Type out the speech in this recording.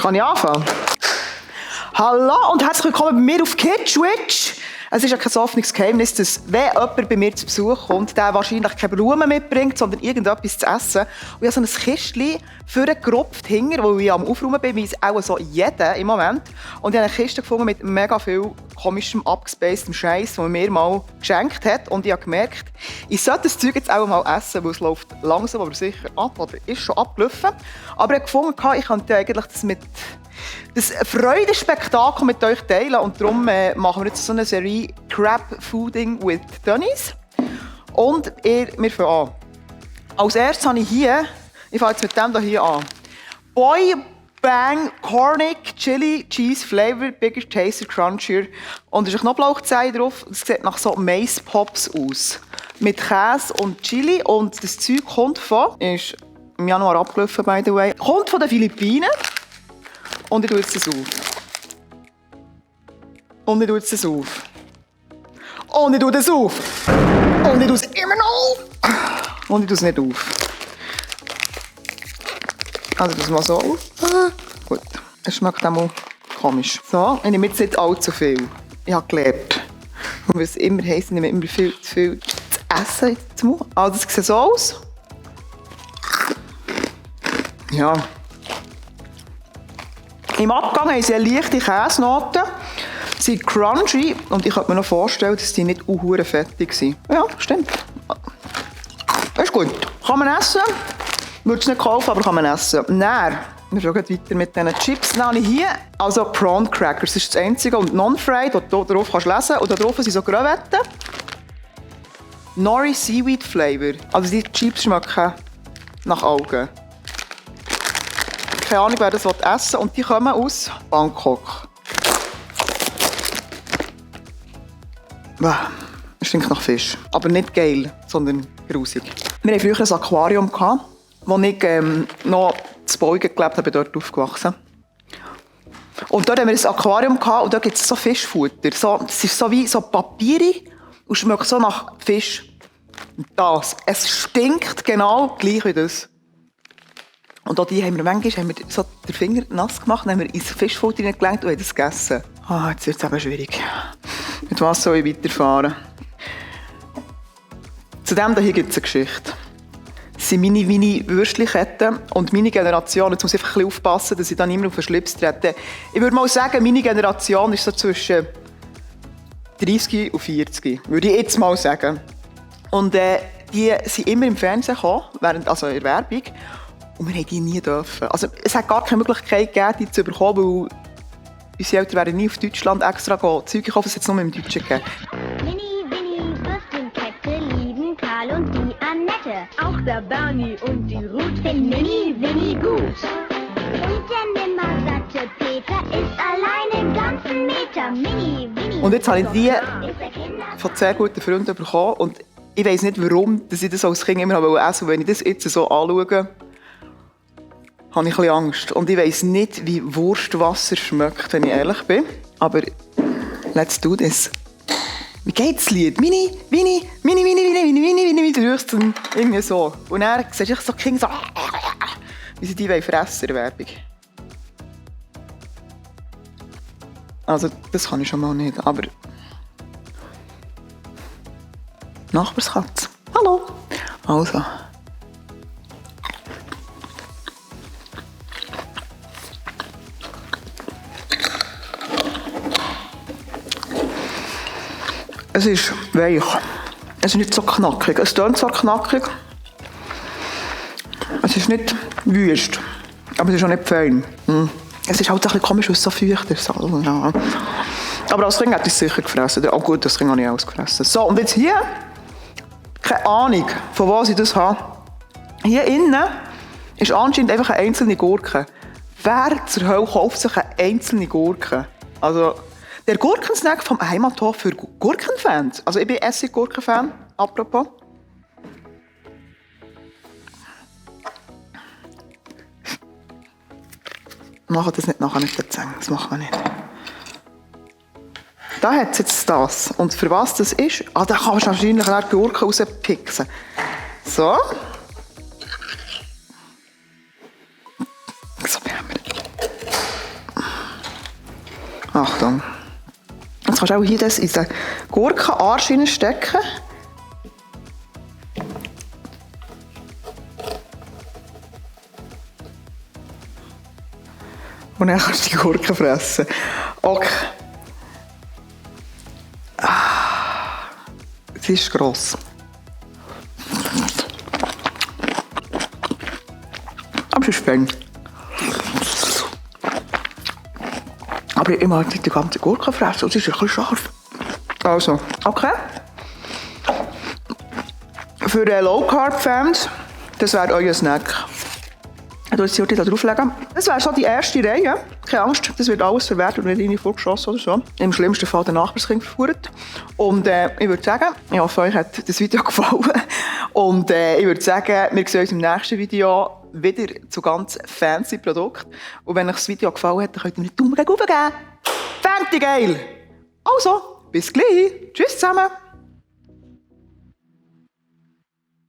Kann ich anfangen? Hallo und herzlich willkommen bei mir auf Kitschwitch. Es ist ja kein offenes Geheimnis, dass wenn jemand bei mir zu Besuch kommt, der wahrscheinlich keine Blumen mitbringt, sondern irgendetwas zu essen. Und ich habe so ein Kistchen vorgerupft hinter, wo ich am Aufräumen bin, wie es auch so jeder im Moment. Und ich habe eine Kiste gefunden mit mega viel komischem, abgespacedem Scheiß, den man mir mal geschenkt hat. Und ich habe gemerkt, ich sollte das Zeug jetzt auch mal essen, weil es läuft langsam, aber sicher ab oder ist schon abgelaufen. Aber ich habe gefunden, ich könnte eigentlich das Freudenspektakel mit euch teilen und darum machen wir jetzt so eine Serie Crab Fooding with Dennis. Und wir fangen an. Als erstes habe ich hier, ich fange jetzt mit dem hier an. Boy Bang Cornic Chili Cheese Flavor Bigger Taster Crunchier. Und es ist Knoblauchzehe drauf. Das sieht nach so Mace Pops aus. Mit Käse und Chili. Und das Zeug kommt ist im Januar abgelaufen, by the way. Kommt von den Philippinen. Und ich tue jetzt das auf. Und ich tue jetzt das auf. Und ich tue das auf. Und ich tue es immer noch auf. Und ich tue es nicht auf. Also das mal so auf. Gut, es schmeckt auch mal komisch. So, ich nehme jetzt nicht allzu viel. Ich habe gelernt. Und was immer heisst, ich nehme immer viel zu viel zu essen zum Mund. Also das sieht so aus. Ja. Im Abgang haben sie eine leichte Käsenote. Sie sind crunchy und ich könnte mir noch vorstellen, dass die nicht unhure fettig sind. Ja, stimmt. Das ist gut. Kann man essen. Würde es nicht kaufen, aber kann man essen. Dann, wir gehen weiter mit diesen Chips. Dann habe ich hier also Prawn Crackers. Das ist das einzige. Und Non-Fried, das du darauf lesen kannst. Und da drauf sind so Crevetten. Nori Seaweed Flavor. Also die Chips schmecken nach Augen. Keine Ahnung, wer das essen will. Und die kommen aus Bangkok. Es stinkt nach Fisch. Aber nicht geil, sondern grusig. Wir hatten früher ein Aquarium, wo ich noch zu Beugen gelebt habe, dort aufgewachsen. Und dort haben wir ein Aquarium und da gibt es so Fischfutter. Das ist so wie so Papier und schmeckt so nach Fisch. Und es stinkt genau gleich wie das. Und auch die haben wir manchmal so den Finger nass gemacht, haben wir ins Fischfutter hineingelegt und haben das gegessen. Jetzt wird es eben schwierig. Mit was soll ich weiterfahren? Zu dem hier gibt es eine Geschichte. Das sind meine Würstchenketten und meine Generation. Jetzt muss ich einfach ein bisschen aufpassen, dass ich dann immer auf den Schlips trete. Ich würde mal sagen, meine Generation ist so zwischen 30 und 40, würde ich jetzt mal sagen. Und die sind immer im Fernsehen gekommen, also in der Werbung. Und wir haben die nie dürfen. Also, es hat gar keine Möglichkeit gegeben, die zu bekommen, weil unsere Eltern wären nie auf Deutschland extra gehen. Zeug kaufen, es hat es nur im Deutschen gegeben. Mini, Winnie, Würstchenkette lieben Karl und die Annette. Auch der Bernie und die Ruth finden Mini, Winnie gut. Und der nimmersatte Peter ist allein im ganzen Meter. Mini, Winnie. Und jetzt habe ich die von sehr guten Freunden bekommen. Und ich weiss nicht, warum dass ich das als Kind immer essen wollte. Wenn ich das jetzt so anschaue, habe ich ein bisschen Angst. Und ich weiss nicht, wie Wurstwasser schmeckt, wenn ich ehrlich bin. Aber let's do this. Wie geht das Lied? Mini, Winnie, Mini, Winnie, Winnie, Winnie, Winnie, Winnie, Winnie, du dann irgendwie so. Und dann siehst du so Kinder so, wie sie die fressen in der Werbung. Also, das kann ich schon mal nicht, aber... Nachbarskatze. Hallo. Also... Es ist weich. Es ist nicht so knackig. Es tönt zwar knackig. Es ist nicht wüst. Aber es ist auch nicht fein. Es ist halt ein bisschen komisch, weil es so feucht ist. Ja. Aber als Kind hätte ich es sicher gefressen. Auch gut, das Kind habe ich auch gefressen. So, und jetzt hier. Keine Ahnung, von was ich das habe. Hier innen ist anscheinend einfach eine einzelne Gurke. Wer zur Hölle kauft sich eine einzelne Gurke? Also... Der Gurkensnack vom Heimathof für Gurkenfans. Also ich bin Essig-Gurken-Fan, apropos. Machen das nicht nachher nicht erzählen, das machen wir nicht. Da hat es jetzt das. Und für was das ist, da kannst du wahrscheinlich auch die Gurken rauspixen. So. So haben wir. Achtung. Jetzt kannst du auch hier das in den Gurkenarsch stecken. Und dann kannst du die Gurke fressen. Okay. Sie ist gross. Aber es ist fein. Aber ich immer die ganze Gurke fressen und sie ist ein bisschen scharf. Also, okay. Für Low-Carb-Fans, das wäre euer Snack. Ich tue jetzt die Horti drauflegen. Das wäre so die erste Reihe. Keine Angst, das wird alles verwertet und nicht irgendwie vorgeschossen oder so. Im schlimmsten Fall der Nachbarskind verfuhrt. Und ich würde sagen, ich hoffe, euch hat das Video gefallen. Und ich würde sagen, wir sehen uns im nächsten Video wieder zu ganz fancy Produkten. Und wenn euch das Video gefallen hat, dann könnt ihr mir einen Daumen gegen oben geben. Fancy geil! Also, bis gleich. Tschüss zusammen.